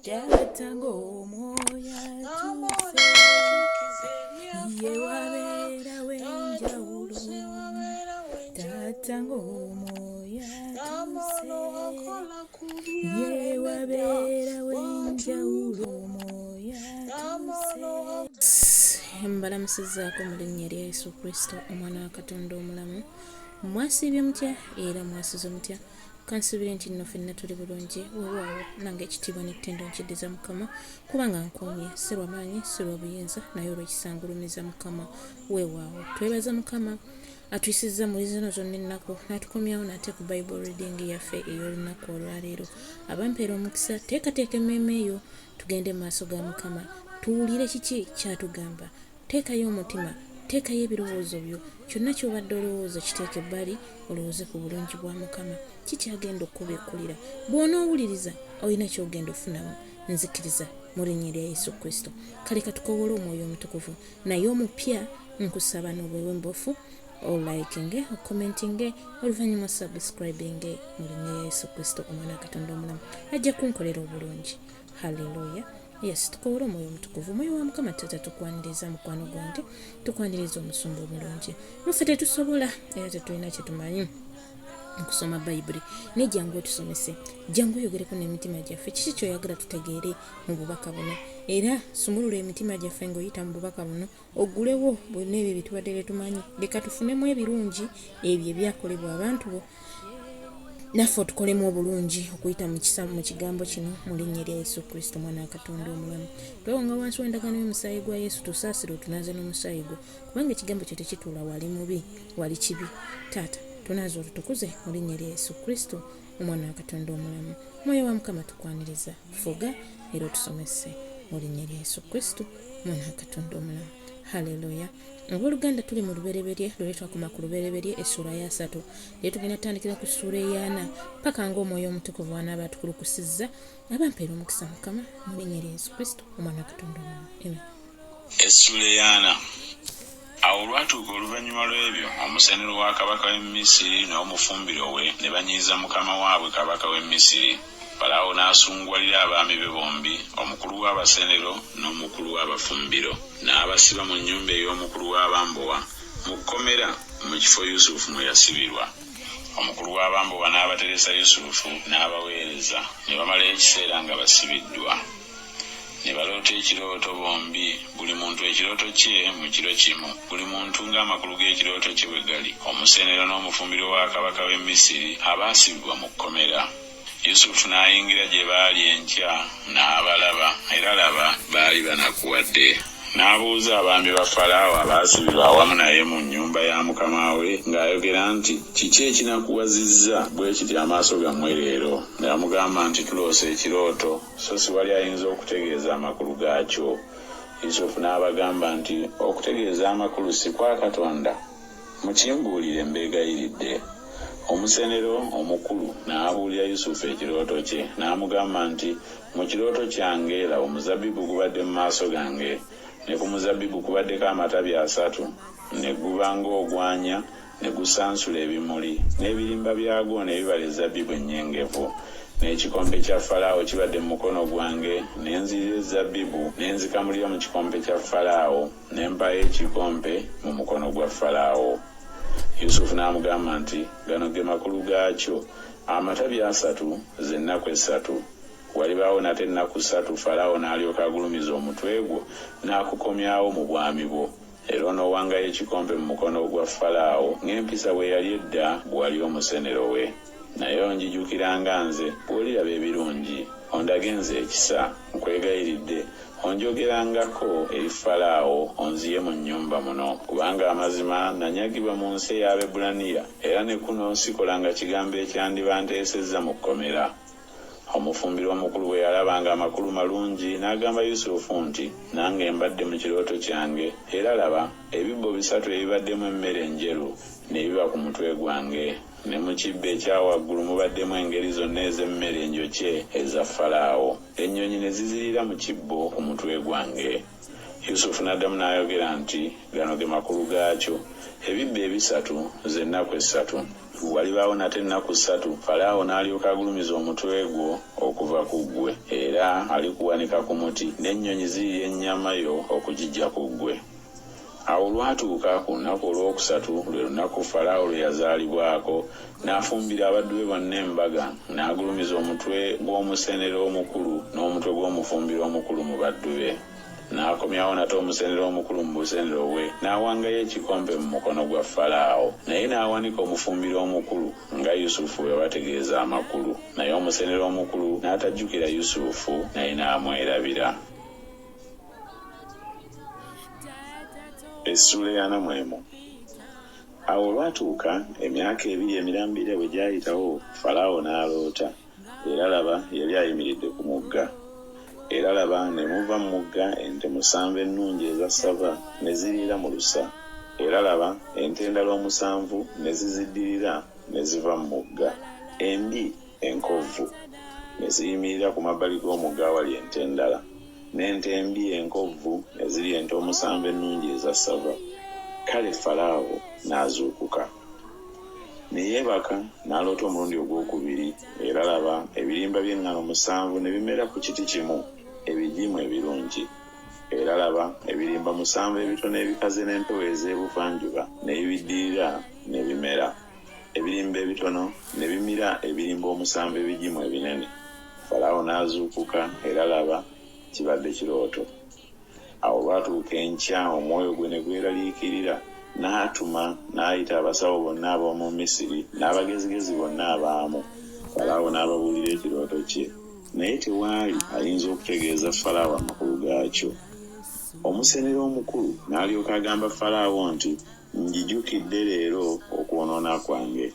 Taata ng'omwoyo atuuse, ye wabeerawo enjawulo. Taata ng'omwoyo atuuse, ye wabeerawo enjawulo. Omwoyo atuuse. Mbalamusizzaako mu linnya erya Yesu Kristo omwana wa Katonda omulamu. Mwasiibye mutya era mwasuze mutya? Kansuubire nti nno fenna tuli bulungi. Weewaawo nange ekitiibwa n'ettendo nkiddiza Mukama, kubanga nkuumye, si lwa maanyi, si lwa buyinza, naye olw'ekisa ngulumiza Mukama. Weewaawo twebaza Mukama atuyisizza mu zino zonna ennaku n'atukomyawo nate ku Bible reading yaffe ey'olunaku olwaleero. Abampeera omukisa, teekateeka emmeeme yo tugende mu maaso ga Mukama tuwulire kiki ky'atugamba. Teekayo omutima, teekayo ebirowoozo byo, kyonna ky'obadde olowooza kiteeke ebbali olowooze ku bulungi bwa Mukama. Ki ky'agenda okukubikkulira? Bw'onoowuliriza, olina ky'ogenda ofunamu. Nzikiriza mu linnya lya Yesu Kristo. Kale katukowoole Omwoyo Omutukuvu. Naye omupya, nkusaba n'obwewembufu olikinge, okomentinge, oluvannyuma osubscribinge mu linnya lya Yesu Kristo Omwana wa Katonda omulamu. Ajja kunkolera obulungi. Hallelujah. Yes, tukowole Omwoyo Omutukuvu. Omwoyo wa Mukama Taata, tukwaniriza mukwano gwange, tukwaniriza omusumba omulungi. Muffe tetusobola era tetulina kye tumanyi okusoma Bayibuli, naye jangu otusomese, jangu oyogereko n'emitima gyaffe. Kiki ky'oyagala tutegeere mu bubaka buno? Era sumulula emitima gyaffe ng'oyita mu bubaka buno, oggulewo bonna ebyo bye tubadde tetumanyi. Leka tufunemu ebirungi ebyo ebyakolebwa abantu bo, naffe otukolemu obulungi okuyita mu kisa mu kigambo kino, mu linnya erya Yesu Kristo Omwana wa Katonda omulamu. Twewonga wansi w'endagaano y'omusaayi gwa Yesu, tusaasire otunaaze n'omusaayi gwo, kubanga ekigambo kyo tekituula wali mubi, wali kibi. Taata, tunaaze otutukuze mu linnya erya Yesu Kristo Omwana wa Katonda omulamu. Mwoyo wa Mukama tukwaniriza, fuga era otusomese mu linnya erya Yesu Kristo Omwana wa Katonda omulamu. Haleluya. Abooluganda, tuli mu Lubereberye, luli twakoma ku Lubereberye essuula ya 3, naye tugenda tutandikira ku ssuula ey'ana paka ng'Omwoyo Omutukuvu anaaba atukulukusizza. Abampeera omukisa Mukama mu linnya erya Yesu Kristo Omwana wa Katonda omulamu. Amen. Essuula ey'ana. Awo olwatuuka oluvannyuma lw'ebyo, omusenero wa kabaka w'e Misiri n'omufumbiro we ne banyiiza mukama waabwe kabaka w'e Misiri. Falaawo n'asunguwalira abaami be bombi, omukulu w'abasenero n'omukulu w'abafumbiro, n'abasiba mu nnyumba ey'omukulu w'abambowa mu kkomera, mu kifo Yusufu mwe yasibirwa. Omukulu w'abambowa n'abateresa Yusufu n'abaweereza, ne bamalayo ekiseera nga basibiddwa. Ne baloota ekirooto bombi, buli muntu ekirooto kye mu kiro kimu, buli muntu ng'amakulu g'ekirooto kye bwe gali, omusenero n'omufumbiro wa kabaka w'e Misiri abaasibibwa mu kkomera. Yusufu n'ayingira gye baali enkya, n'abalaba, era laba, baali banakuwadde. N'abuuza abaami ba Falaawo abaasibirwa awamu naye mu nnyumba ya mukama we ng'ayogera nti, Kiki ekinakuwazizza bwe kiti amaaso gammwe leero? Ne bamugamba nti, Tuloose ekirooto, so siwali ayinza okutegeeza amakulu gaakyo. Yusufu n'abagamba nti, Okutegeeza amakulu si kwa Katonda? Mukimbuulire, mbeegayiridde. Omusenero omukulu n'abuulira Yusufu ekirooto kye, n'amugamba nti, Mu kirooto kyange, laba, omuzabbibu gubadde mu maaso gange, ne ku muzabbibu kubaddeko amatabi asatu, ne guba ng'ogwanya, ne gusansula ebimuli, n'ebirimba byagwo ne bibala ezzabbibu ennyengevu. N'ekikompe kya Falaawo kibadde mu mukono gwange, ne nzirira ezzabbibu, ne nzikamulira mu kikompe kya Falaawo, ne mpaayo ekikompe mu mukono gwa Falaawo. Yusufu n'amugamba nti, Gano ge makulu gaakyo, amatabi asatu ze nnaku essatu. Walibaawo nate ennaku ssatu, Falaawo n'alyoka agulumiza omutwe gwo, n'akukomyawo mu bwami bwo. Era onoowangayo ekikompe mu mukono gwa Falaawo, ng'empisa bwe yali edda bwe wali omusenero we. Naye onjijukiranga nze bw'oliraba ebirungi, ondage nze ekisa, nkwegayiridde, onjogerangako eri Falaawo, onziye mu nnyumba muno. Kubanga amazima nanyagibwa mu nsi ey'Abaebbulaniya, era ne kuno sikolanga kigambo ekyandibanteesezza mu kkomera. Omufumbiro omukulu bwe yalaba ng'amakulu malungi, n'agamba Yusufu nti, Nange mbadde mu kirooto kyange, era laba, ebibbo bisatu ebibaddemu emmere enjeru ne biba ku mutwe gwange, ne mu kibbo ekya waggulu mubaddemu engeri zonna ez'emmere enjokye eza Falaawo, ennyonyi ne ziziriira mu kibbo ku mutwe gwange. Yusufu n'addamu n'ayogera nti, Gano ge makulu gaakyo, ebibbo ebisatu ze nnaku essatu. Walibaawo nate ennaku ssatu, Falaawo n'alyoka agulumiza omutwe gwo okuva ku ggwe, era alikuwanika ku muti, n'ennyonyi zirirya ennyama yo okugiggya ku ggwe. Awo olwatuuka ku lunaku olwokusatu, lwe lunaku Falaawo lwe yazaalibwako, n'afumbira abaddu be bonna embaga, n'agulumiza omutwe gw'omusenero omukulu n'omutwe gw'omufumbiro omukulu mu baddu be. N'akomyawo nate omusenero omukulu mu busenero bwe, n'awangayo ekikompe mu mukono gwa Falaawo. Naye n'awanika omufumbiro omukulu, nga Yusufu bwe yabategeeza amakulu. Naye omusenero omukulu n'atajjukira Yusufu, naye n'amwerabira. Essuula ey'ana mu emu. Awo olwatuuka, emyaka ebiri emirambirira bwe gyayitawo, Falaawo n'aloota, era laba, yali ayimiridde ku mugga. Era laba, ne muva mu mugga ente musanvu ennungi eza ssava, ne ziriira mu lusa. Era laba, ente endala omusanvu ne ziziddirira ne ziva mu mugga, embi, enkovvu, ne ziyimirira ku mabbali g'omugga awali ente endala. N'ente embi enkovvu ne zirya ente omusanvu ennungi eza ssava. Kale Falaawo n'azuukuka. Ne yeebaka, n'aloota omulundi ogw'okubiri, era laba, ebirimba by'eŋŋano musanvu ne bimera ku kiti kimu, ebigimu ebirungi. Era laba, ebirimba musanvu ebitono ebikaze n'empewo ez'ebuvanjuba ne bibiddirira ne bimera. Ebirimba ebitono ne bimira ebirimba omusanvu ebigimu ebinene. Falaawo n'azuukuka, era laba, kibadde kirooto. Awo olwatuuka enkya omwoyo gwe ne gweraliikirira, n'atuma n'ayita abasawo bonna ab'omu Misiri n'abagezigezi bonna abaamu. Falaawo n'ababuulira ekirooto kye, naye tewaali ayinza okutegeeza Falaawo amakulu gaakyo. Omusenero omukulu n'alyoka agamba Falaawo nti, Njijukidde leero okwonoona kwange.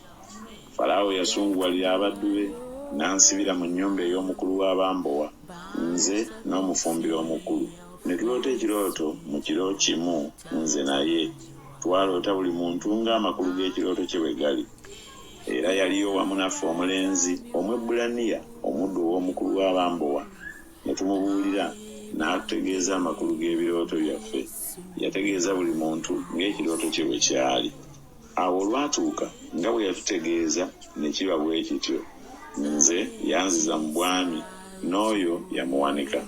Falaawo yasunguwalira abaddu be, n'ansibira mu nnyumba ey'omukulu w'abambowa, nze n'omufumbiro omukulu. Ne tuloota ekirooto mu kiro kimu nze naye. Twaloota buli muntu ng'amakulu g'ekirooto kye bwe gali. Era yaliyo wamu naffe omulenzi Omwebbulaniya, omuddu ow'omukulu w'abambowa, Ne tumubuulira, n'atutegeeza amakulu g'ebirooto byaffe. Yategeeza buli muntu ng'ekirooto kye bwe kyali. Awo olwatuuka, nga bwe yatutegeeza, ne kiba bwe kityo. Nze yanziza mu bwami, n'oyo yamuwanika.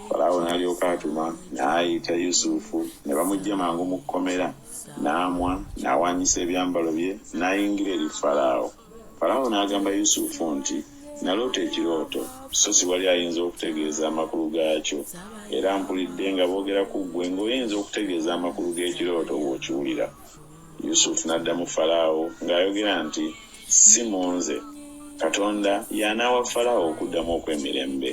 Falaawo n'alyoka atuma, n'ayita Yusufu, ne bamuggya mangu mu kkomera, n'amwa, n'awaanyisa ebyambalo bye, n'ayingira eri Falaawo. Falaawo n'agamba Yusufu nti, Naloota ekirooto, so siwali ayinza okutegeeza amakulu gaakyo, era mpulidde nga boogera ku ggwe ng'oyinza okutegeeza amakulu g'ekirooto bw'okiwulira. Yusufu n'addamu Falaawo ng'ayogera nti, Si mu nze, Katonda y'anaawa Falaawo okuddamu okw'emirembe.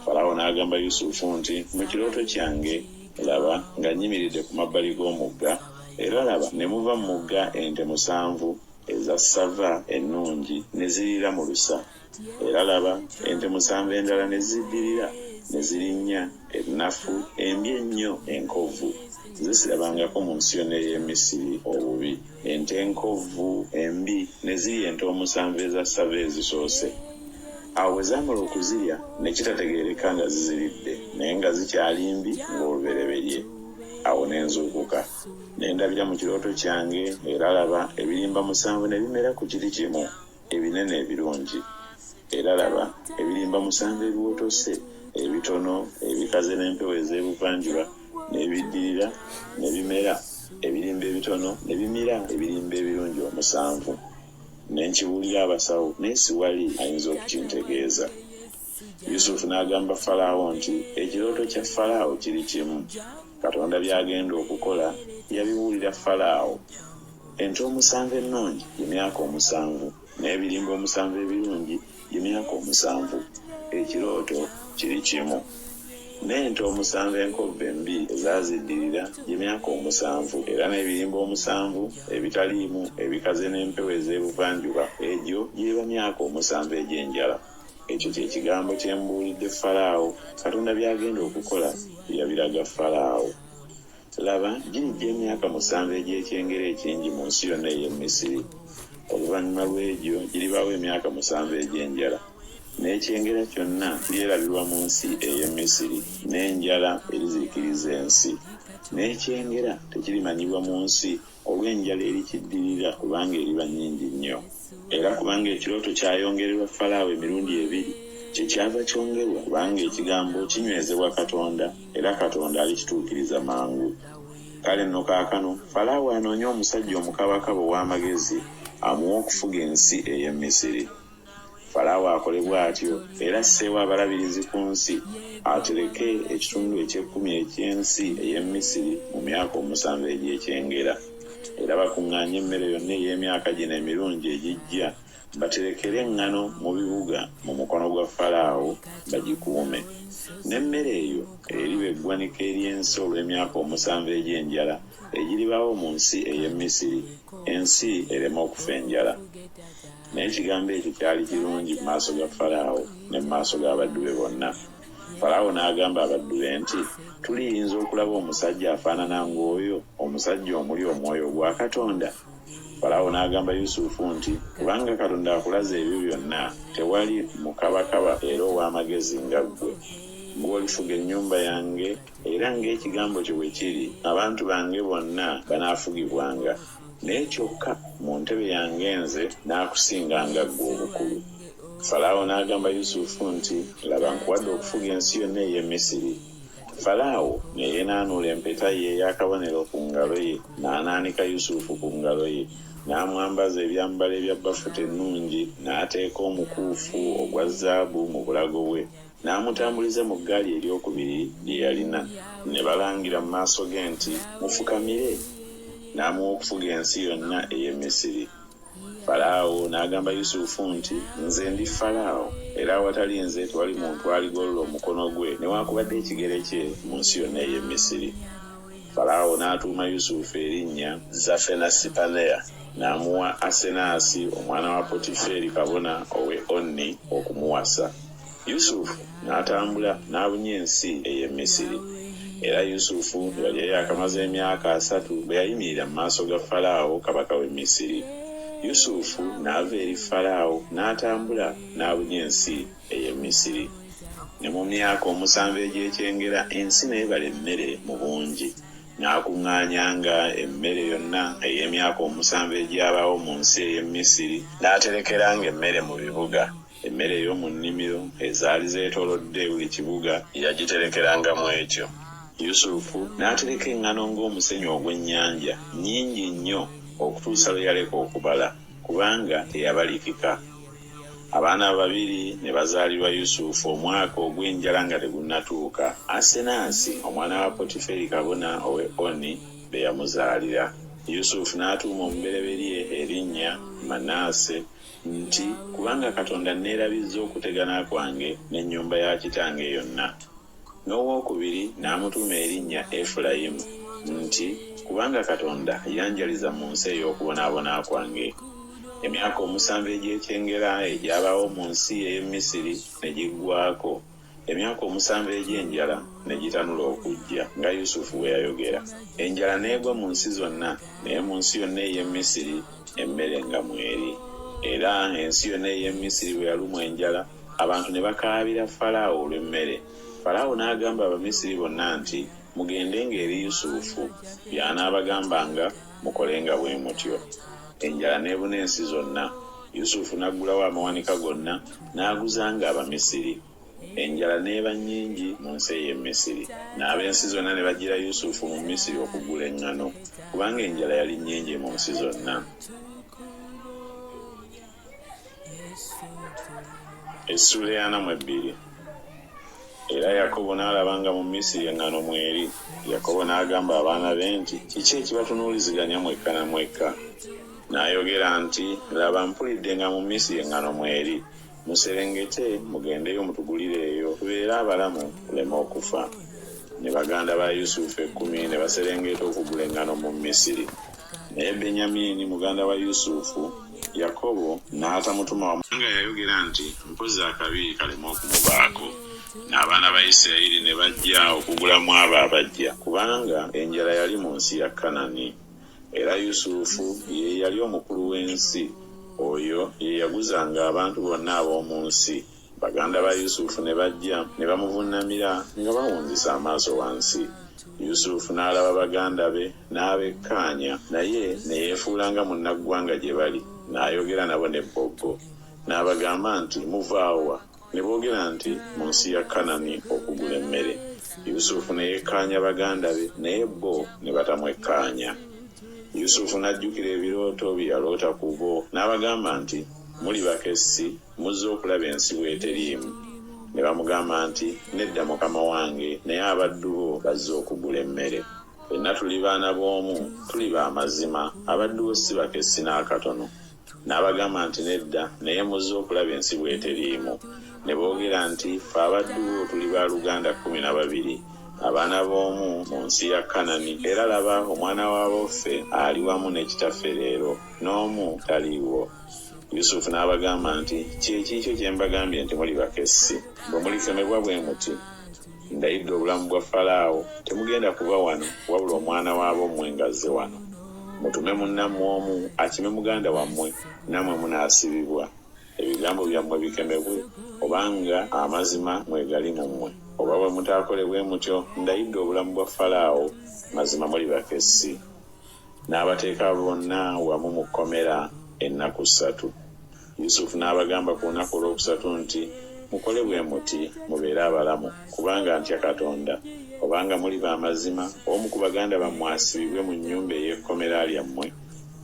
Falaawo n'agamba Yusufu nti, Mu kirooto kyange, laba, nga nnyimiridde ku mabbali g'omugga, era laba, ne muva mu mugga ente musanvu, eza ssava ennungi, ne ziriira mu lusa. Era laba, ente musanvu endala ne ziddirira, ne zirinnya, ennafu, embi ennyo, enkovvu, ze sirabangako mu nsi yonna ey'e Misiri obubi. Ente enkovvu, embi, ne zirya ente omusanvu eza ssava ezisoose. Awo bwe zaamala okuzirya, ne kitategeerekeka nga ziziridde, naye nga zikyali mbi ng'olubereberye. Awo ne nzuukuka. Ne ndabira mu kirooto kyange, era laba, ebirimba musanvu ne bimera ku kiti kimu, ebinene ebirungi. Era laba, ebirimba musanvu ebiwotose, ebitono, ebikaze n'empewo ez'ebuvanjuba, ne biddirira, ne bimera, ebirimba ebitono ne bimira ebirimba ebirungi omusanvu. Ne nkibuulira abasawo, naye siwali ayinza okukintegeeza. Yusufu n'agamba Falaawo nti, Ekirooto kya Falaawo kiri kimu. Katonda by'agenda okukola yabibuulira Falaawo. Ente omusanvu ennungi gye myaka omusanvu, n'ebirimba omusanvu ebirungi gye myaka omusanvu. Ekirooto kiri kimu. N'ente omusanvu enkovvu embi ezaaziddirira gye myaka omusanvu, era n'ebirimba omusanvu ebitaliimu ebikaze n'empewo ez'ebuvanjuba, egyo giriba myaka omusanvu egy'enjala. Ekyo kye kigambo kye mbuulidde Falaawo, Katonda by'agenda okukola yabiraga Falaawo. Laba, girijja emyaka musanvu egy'ekyengera ekingi mu nsi yonna ey'e Misiri. Oluvannyuma lw'egyo giribaawo emyaka musanvu egy'enjala, n'ekyengera kyonna kiryerabirwa mu nsi ey'e Misiri, n'enjala erizikiriza ensi. N'ekyengera tekirimanyibwa mu nsi olw'enjala erikiddirira, kubanga eriba nnyingi nnyo. Era kubanga ekirooto kyayongererwa Falaawo emirundi ebiri, kyekyava kyongerwa, kubanga ekigambo kinywezebwa Katonda, era Katonda alikituukiriza mangu. Kale nno kaakano Falaawo anoonye omusajja omukabakaba ow'amagezi, amuwe okufuga ensi ey'e Misiri. Falaawo akole bw'atyo, era asseewo abalabirizi ku nsi, atereke ekitundu eky'ekkumi eky'ensi ey'e Misiri mu myaka omusanvu egy'ekyengera. Era bakuŋŋaanye emmere yonna ey'emyaka gino emirungi egijja, baterekere eŋŋano mu bibuga mu mukono gwa Falaawo, bagikuume. N'emmere eyo eriba eggwanika ery'ensi olw'emyaka omusanvu egy'enjala egiribaawo mu nsi ey'e Misiri, ensi ereme okufa enjala. Naye ekigambo ekyo kyali kirungi mu maaso ga Falaawo ne mu maaso g'abaddu be bonna. Falaawo n'agamba abaddu be nti, Tuliyinza okulaba omusajja afaanana ng'oyo, omusajja omuli omwoyo gwa Katonda? Falaawo n'agamba Yusufu nti, Kubanga Katonda akulaze ebyo byonna, tewali mukabakaba era ow'amagezi nga ggwe. Ggwe olifuga ennyumba yange, era ng'ekigambo kyo bwe kiri, abantu bange bonna banaafugibwanga. Naye kyokka mu ntebe yange nze naakusinganga ggwe obukulu. Falaawo n'agamba Yusufu nti, Laba, nkuwadde okufuga ensi yonna ey'e Misiri. Falaawo ne yeenaanuula empeta ye ey'akabonero ku ngalo ye, n'anaanika Yusufu ku ngalo ye, n'amwambaza ebyambalo ebya bafuta ennungi, n'ateeka omukuufu ogwa zaabu mu bulago bwe, n'amutambuliza mu ggaali ery'okubiri lye yalina. Ne balangira mu maaso ge nti, Mufukamire! N'amuwa okufuga ensi yonna ey'e Misiri. Falaawo n'agamba Yusufu nti, Nze ndi Falaawo, era awatali nze tewali muntu aligolola omukono gwe newakubadde ekigere kye mu nsi yonna ey'e Misiri. Falaawo n'atuuma Yusufu erinnya Zafenasipaneya, n'amuwa Asenaasi omwana wa Potiferi kabona ow'e Onni okumuwasa. Yusufu n'atambula n'abunya ensi ey'e Misiri. Era Yusufu yali yaakamaze emyaka asatu bwe yayimirira mu maaso ga Falaawo kabaka w'e Misiri. Yusufu n'ava eri Falaawo n'atambula n'abunya ensi ey'e Misiri. Ne mu myaka omusanvu egy'ekyengera ensi n'ebala emmere mu bungi. N'akuŋŋaanyanga emmere yonna ey'emyaka omusanvu egyabaawo mu nsi ey'e Misiri, n'aterekeranga emmere mu bibuga. Emmere ey'omu nnimiro ezaali zeetoolodde buli kibuga yagiterekeranga mu ekyo. Yusufu n'atereka eŋŋano ng'omusenyu ogw'ennyanja, nnyingi nnyo okutuusa lwe yaleka okubala, kubanga teyabalikika. Abaana babiri ne bazaalirwa Yusufu omwaka ogw'enjala nga tegunnatuuka, Asenaasi omwana wa Potiferi kabona ow'e Oni be yamuzaalira. Yusufu n'atuuma omubereberye erinnya Manase, nti, Kubanga Katonda anneerabizza okutegana kwange n'ennyumba ya kitange yonna. N'ow'okubiri n'amutuuma erinnya Efulayimu nti, Kubanga Katonda yanjaliza mu nsi ey'okubonaabona kwange. Emyaka omusanvu egy'ekyengera egyabaawo mu nsi ey'e Misiri ne giggwaako. Emyaka omusanvu egy'enjala ne gitanula okujja, nga Yusufu bwe yayogera. Enjala n'egwa mu nsi zonna, naye mu nsi yonna ey'e Misiri emmere nga mw'eri. Era ensi yonna ey'e Misiri bwe yalumwa enjala, abantu ne bakaabira Falaawo olw'emmere. Falaawo n'agamba Abamisiri bonna nti, Mugendenga eri Yusufu, by'anaabagambanga mukolenga bwe mutyo. Enjala n'ebuna ensi zonna. Yusufu n'aggulawo amawanika gonna, n'aguzanga Abamisiri. Enjala n'eba nnyingi mu nsi ey'e Misiri. N'ab'ensi zonna ne bajjira Yusufu mu Misiri okugula eŋŋano, kubanga enjala yali nnyingi mu nsi zonna. Essuula ey'ana mu ebbiri. Era Yakobo n'alaba nga mu Misiri eŋŋano mweri. Yakobo n'agamba abaana be nti, Kiki ekibatunuuliziganya mwekka na mwekka? N'ayogera nti, Laba, mpulidde nga mu Misiri eŋŋano mweri. Muserengete mugendeyo mutugulire eyo, tubeere abalamu tuleme okufa. Ne baganda ba Yusufu ekkumi ne baserengeta okugula eŋŋano mu Misiri. Naye Benyamini muganda wa Yusufu, Yakobo n'atamutuma wamu. Kubanga yayogera nti, Mpozzi akabi kaleme okumubaako. N'abaana ba Isirayiri ne bajja okugula mu abo abajja, kubanga enjala yali mu nsi ya Kanani. Era Yusufu ye yali omukulu w'ensi, oyo ye yaguzanga abantu bonna ab'omu nsi. Baganda ba Yusufu ne bajja ne bamuvunnamira nga bawunzise amaaso wansi. Yusufu n'alaba baganda be n'abekkaanya, naye ne yeefuula nga munnaggwanga gye bali, n'ayogera nabo n'ebboggo. N'abagamba nti, Muva wa? Ne boogera nti, Mu nsi ya Kanani okugula emmere. Yusufu ne yekkaanya baganda be, naye bo ne batamwekkaanya. Yusufu n'ajjukira ebirooto bye yaloota ku bo, n'abagamba nti, Muli bakessi, muzze okulaba ensi bw'eteriimu. Ne bamugamba nti, Nedda mukama wange, naye abaddu bo bazze okugula emmere. Ffenna tuli baana b'omu, tuli ba mazima, abaddu bo si bakessi n'akatono. N'abagamba nti, Nedda, naye muzze okulaba ensi bw'eteriimu. Ne boogera nti, Ffe abaddu bo tuli baaluganda 12, abaana b'omu mu nsi ya Kanani, era laba, omwana wa boffe ali wamu ne kitaffe leero, n'omu taliiwo. Yusufu n'abagamba nti, Kye kiikyo kye mbagambye nti muli bakessi. Bwe mulikemebwa bwe muti, ndayidde obulamu bwa Falaawo, temugenda kuva wano wabula omwana wa bommwe ng'azze wano. Mutume munnammwe omu akime muganda wammwe, nammwe munaasibibwa, ebigambo byammwe bikemebwe, obanga amazima mwegali mu mmwe. Oba bwe mutaakole bwe mutyo, ndayidde obulamu bwa Falaawo, mazima muli bakessi. N'abateeka bonna wamu mu kkomera ennaku ssatu. Yusufu n'abagamba ku lunaku olwokusatu nti, Mukole bwe muti, mubeere abalamu, kubanga ntya Katonda. Obanga muli ba mazima, omu ku baganda bammwe asibibwe mu nnyumba ey'ekkomera lyammwe,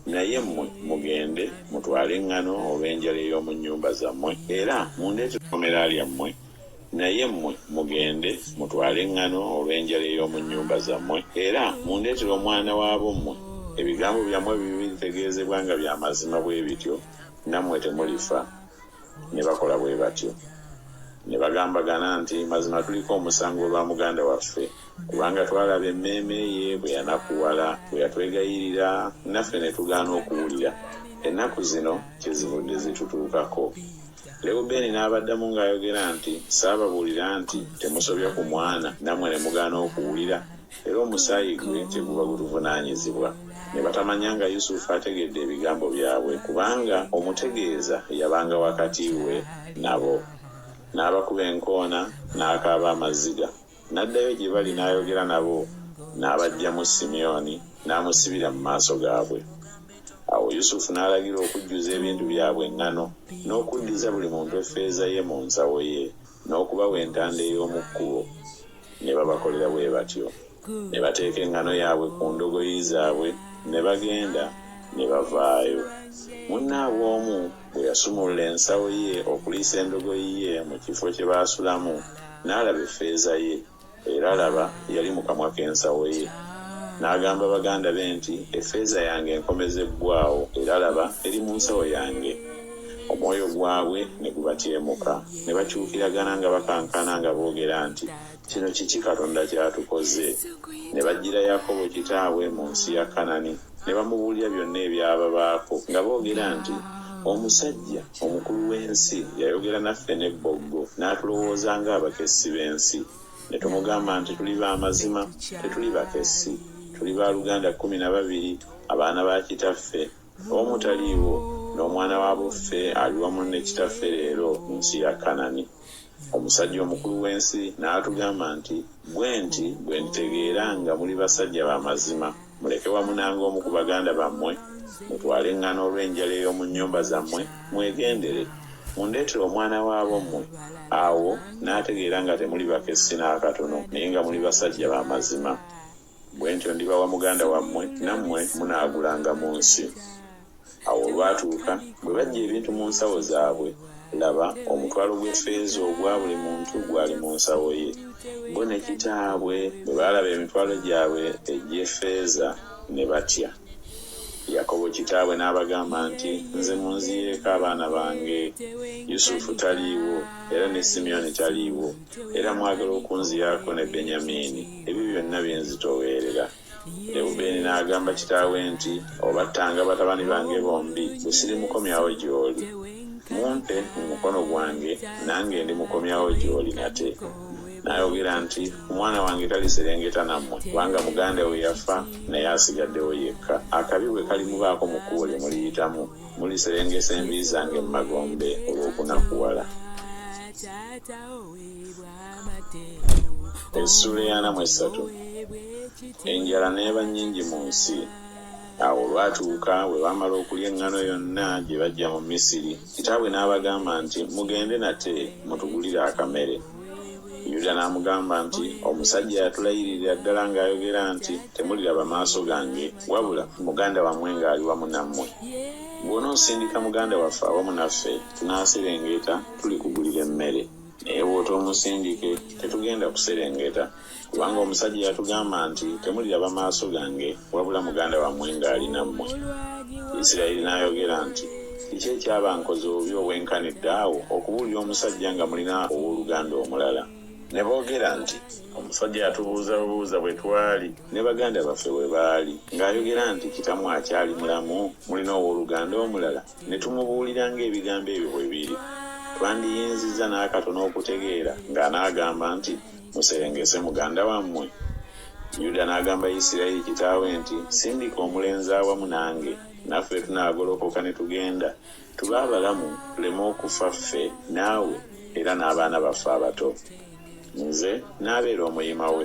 naye mmwe mugende, mutwale eŋŋano olw'enjala ey'omu nnyumba zammwe, era mundeetere ekkomera lyammwe, Naye mmwe mugende, mutwale eŋŋano olw'enjala ey'omu nnyumba zammwe, era mundeetere omwana wa bommwe. Ebigambo byammwe bwe biritegeezebwa nga bya mazima bwe bityo, nammwe temulifa. Ne bakola bwe batyo. Ne bagambagana nti, Mazima tuliko omusango olwa muganda waffe, kubanga twalaba emmeeme ye bwe yanakuwala, bwe yatwegayirira, naffe ne tugaana okuwulira. Ennaku zino kyezivudde zitutuukako. Lewubeeni n'abaddamu ng'ayogera nti, Saababuulira nti, Temusobya ku mwana, nammwe ne mugaana okuwulira? Era omusaayi gwe kyeguva gutuvunaanyizibwa. Ne batamanya nga Yusufu ategedde ebigambo byabwe, kubanga omutegeeza yabanga wakati we nabo. N'abakuba enkoona, n'akaaba amaziga. N'addayo gye bali n'ayogera nabo, n'abaggyamu Simyoni, n'amusibira mu maaso gaabwe. Awo Yusufu n'alagira okujjuza ebintu byabwe eŋŋano, n'okuddiza buli muntu effeeza ye mu nsawo ye, n'okubawa entanda ey'omu kkubo. Ne babakolera bwe batyo. Ne bateeka eŋŋano yaabwe ku ndogoyi zaabwe, ne bagenda, ne bavaayo. Munnaabwe omu bwe yasumulula ensawo ye okuliisa endogoyi ye mu kifo kye baasulamu, n'alaba effeeza ye, era laba, yali mu kamwa k'ensawo ye. N'agamba baganda be nti, Effeeza yange enkomezebbwawo, era laba, eri mu nsawo yange. Omwoyo gwabwe ne gubatyemuka, ne bakyukiragana nga bakankana nga boogera nti, Kino kiki Katonda ky'atukoze? Ne bajjira Yakobo kitaabwe mu nsi ya Kanani, ne bamubuulira byonna ebyababaako, nga boogera nti, Omusajja, omukulu w'ensi, yayogera naffe n'ebboggo, n'atulowooza ng'abakessi b'ensi. Ne tumugamba nti Tuli ba mazima, tetuli bakessi, tuli baaluganda 12, abaana ba kitaffe, omu taliiwo, n'omwana wa boffe ali wamu ne kitaffe leero mu nsi ya Kanani. Omusajja omukulu w'ensi n'atugamba nti, Bwe nti bwe nditegeera nga muli basajja ba mazima, muleke wamu nange omu ku baganda bammwe, mutwale eŋŋano olw'enjala ey'omu nnyumba zammwe, mwegendere, mundeetere omwana wa bommwe. Awo naategeera nga temuli bakessi n'akatono, naye nga muli basajja ba mazima. Bwe ntyo ndibawa muganda wammwe, nammwe munaagulanga mu nsi. Awo olwatuuka, bwe baggya ebintu mu nsawo zaabwe, laba, omutwalo gw'effeeza ogwa buli muntu gwali mu nsawo ye. Bo ne kitaabwe bwe baalaba emitwalo gyabwe egy'effeeza, ne batya. Yakobo kitaabwe n'abagamba nti, Nze munziyeeko abaana bange? Yusufu taliiwo, era ne Simyoni taliiwo, era mwagala okunziyaako ne Benyamini, ebyo byonna binzitoowerera. Lewubeeni n'agamba kitaawe nti, Obattanga batabani bange bombi, bwe sirimukomyawo gy'oli. Mumpe mu mukono gwange, nange ndimukomyawo gy'oli nate. N'ayogera nti, Omwana wange taliserengeta nammwe, kubanga muganda we yafa, naye asigaddewo yekka. Akabi bwe kalimubaako mu kkubo lye muliyitamu, muliserengesa envi zange mu magombe olw'okunakuwala. Essuula ey'ana mu essatu. Enjala n'eba nnyingi mu nsi. Awo olwatuuka bwe baamala okulya eŋŋano yonna gye baggya mu Misiri, kitaabwe n'abagamba nti, Mugende nate mutugulire akamere. Yuda n'amugamba nti, Omusajja yatulayiririra ddala ng'ayogera nti, Temuliraba maaso gange, wabula muganda wammwe ng'ali wamu nammwe. Bw'onoosindika muganda waffe awamu naffe, tunaaserengeta tulikugulira emmere. Naye bw'otoomusindike, tetugenda kuserengeta, kubanga omusajja yatugamba nti, Temuliraba maaso gange, wabula muganda wammwe ng'ali nammwe. Isirayiri n'ayogera nti, Kiki ekyabankoza obubi obwenkanidde awo okubuulira omusajja nga mulina ow'oluganda omulala? Ne boogera nti, Omusajja yatubuuza bubuuza bwe twali ne baganda baffe bwe baali, ng'ayogera nti, Kitammwe akyali mulamu? Mulina ow'oluganda omulala? Ne tumubuulira ng'ebigambo ebyo bwe biri. Twandiyinzizza n'akatono okutegeera ng'anaagamba nti, Muserengese muganda wammwe? Yuda n'agamba Isirayiri kitaawe nti, Sindika omulenzi awamu nange, naffe tunaagolokoka ne tugenda, tube abalamu tuleme okufa ffe naawe era n'abaana baffe abato. Nze naabeera omuyima we.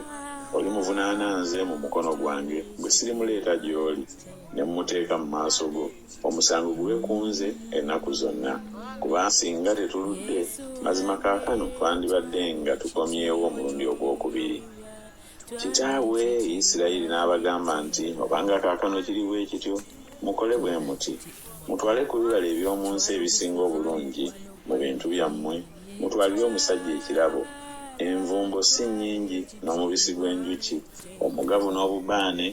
Olimuvunaana nze mu mukono gwange bwe sirimuleeta gy'oli, ne mmuteeka mu maaso go, omusango gube ku nze ennaku zonna. Kubanga singa tetuludde, mazima kaakano twandibadde nga tukomyewo omulundi ogw'okubiri. Kitaabwe Isirayiri n'abagamba nti, Obanga kaakano kiri bwe kityo, mukole bwe muti, Mutwale ku bibala eby'omu nsi ebisinga obulungi mu bintu byammwe, mutwalire omusajja ekirabo, envumbo si nnyingi n'omubisi gw'enjuki omugavu n'obubaane,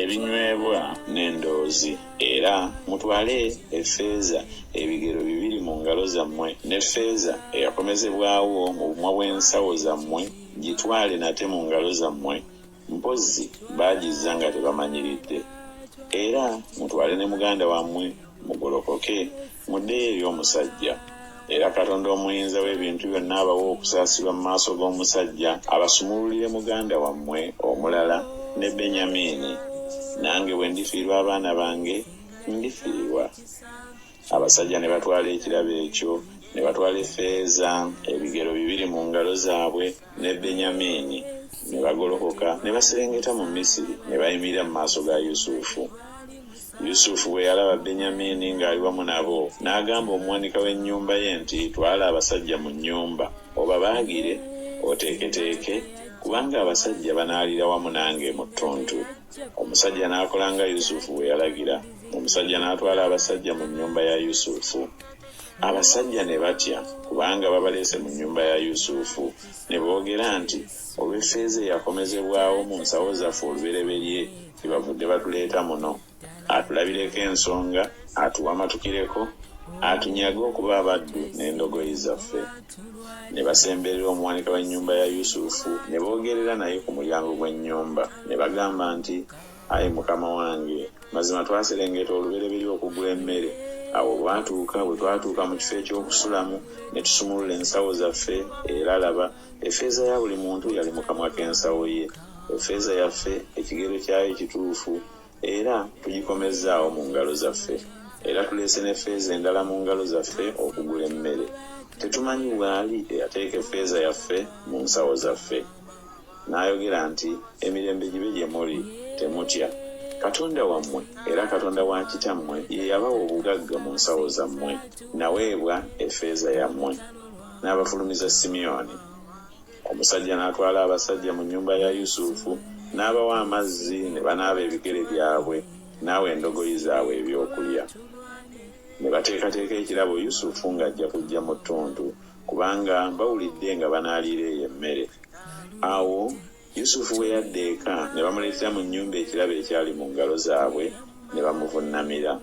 ebinywebwa n'endoozi, era mutwale effeeza ebigero bibiri mu ngalo zammwe, n'effeeza eyakomezebwawo mu bumwa bw'ensawo zammwe gitwale nate mu ngalo zammwe, mpozzi baagizza nga tebamanyiridde. Era mutwale ne muganda wammwe, mugolokoke, muddeyo eri omusajja. Era Katonda Omuyinza w'Ebintu Byonna abawe okusaasirwa mu maaso g'omusajja, abasumululire muganda wammwe omulala ne Benyamiini. Nange bwe ndifiirwa abaana bange, ndifiirwa. Abasajja ne batwala ekirabo ekyo, ne batwala effeeza ebigero bibiri mu ngalo zaabwe ne Benyamiini, ne bagolokoka ne baserengeta mu Misiri ne bayimirira mu maaso ga Yusufu. Yusufu bwe yalaba Benyamiini ng'ali wamu nabo, n'agamba omuwanika w'ennyumba ye nti, Twala abasajja mu nnyumba, obabaagire, oteeketeeke, kubanga abasajja banaaliira wamu nange mu ttuntu. Omusajja n'akola nga Yusufu bwe yalagira. Omusajja n'atwala abasajja mu nnyumba ya Yusufu. Abasajja ne batya, kubanga babaleese mu nnyumba ya Yusufu, ne boogera nti, Olw'effeeza eyakomezebwawo mu nsawo zaffe olubereberye, kyebavudde batuleeta muno, atulabireko ensonga, atuwamatukireko, atunyage okuba abaddu n'endogoyi zaffe. Ne basemberera omuwanika w'ennyumba ya Yusufu, ne boogerera naye ku mulyango gw'ennyumba, ne bagamba nti, Ayi mukama wange, mazima twaserengeta olubereberye okugula emmere, awo olwatuuka, bwe twatuuka mu kifo eky'okusulamu, ne tusumulula ensawo zaffe, era, laba, effeeza ya buli muntu yali mu kamwa k'ensawo ye. Effeeza yaffe, ekigero kyayo kituufu, era tugikomezzaawo mu ngalo zaffe, era tuleese n'effeeza endala mu ngalo zaffe okugula emmere. Tetumanyi bw'ali eyateeka effeeza yaffe mu nsawo zaffe. N'ayogera nti, Emirembe gibe gye muli, temutya. Katonda wammwe era Katonda wa kitammwe ye yabawa obugagga mu nsawo zammwe, naweebwa effeeza yammwe. N'abafulumiza Simyoni. Omusajja n'atwala abasajja mu nnyumba ya Yusufu, n'abawa amazzi ne banaaba ebigere byabwe, n'awa endogoyi zaabwe ebyokulya. Ne bateekateeka ekirabo Yusufu ng'ajja kujja mu ttuntu, kubanga bawulidde nga banaaliira eyo emmere. Awo Yusufu bwe yadda eka, ne bamuleetera mu nnyumba ekirabo ekyali mu ngalo zaabwe, ne bamuvunnamira.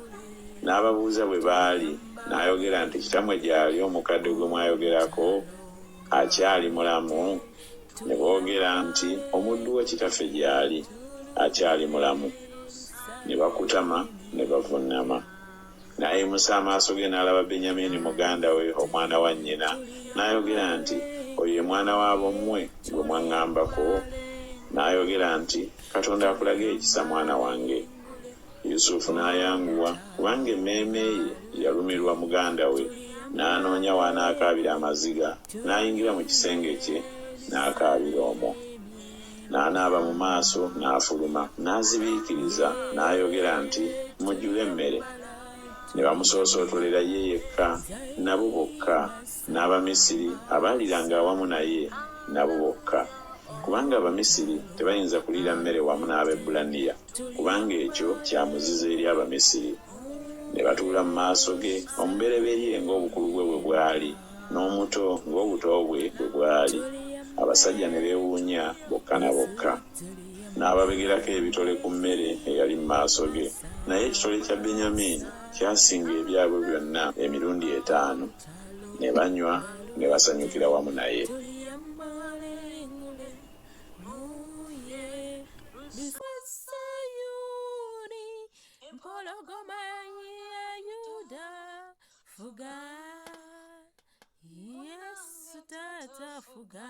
N'ababuuza bwe baali, n'ayogera nti Kitammwe gy'ali omukadde gwe mwayogerako? Akyali mulamu? Ne boogera nti Omuddu wo kitaffe gy'ali, akyali mulamu. Ne bakutama ne bavunnama. N'ayimusa amaaso ge n'alaba Benyamini muganda we, omwana wa nnyina, n'ayogera nti Oyo ye mwana wa bommwe gwe mwaŋŋambako? N'ayogera nti Katonda akulage ekisa, mwana wange. Yusufu n'ayanguwa, kubanga emmeeme ye yalumirwa muganda we. N'anoonya w'anaakaabira amaziga, n'ayingira mu kisenge kye, n'akaabira omwo. N'anaaba mu maaso, n'afuluma, n'azibiikiriza, n'ayogera nti, Mujjule emmere. Ne bamusoosootolera ye yekka, nabo bokka, n'Abamisiri abaaliranga awamu naye, nabo bokka. Kubanga Abamisiri tebayinza kuliira mmere wamu n'Abaebbulaniya, kubanga ekyo kya muzizo eri Abamisiri. Ne batuula mu maaso ge, omubereberye ng'obukulu bwe bwe bwali, n'omuto ng'obuto bwe bwe bwali. Abasajja ne beewuunya bokka na bokka. N'ababegerako ebitole ku mmere eyali mu maaso ge, naye ekitole kya Benyamiini kyasinga ebyabwe byonna emirundi etaano. Ne banywa ne basanyukira wamu naye. Empologoma ya Yuda fuga Yesu tata fuga.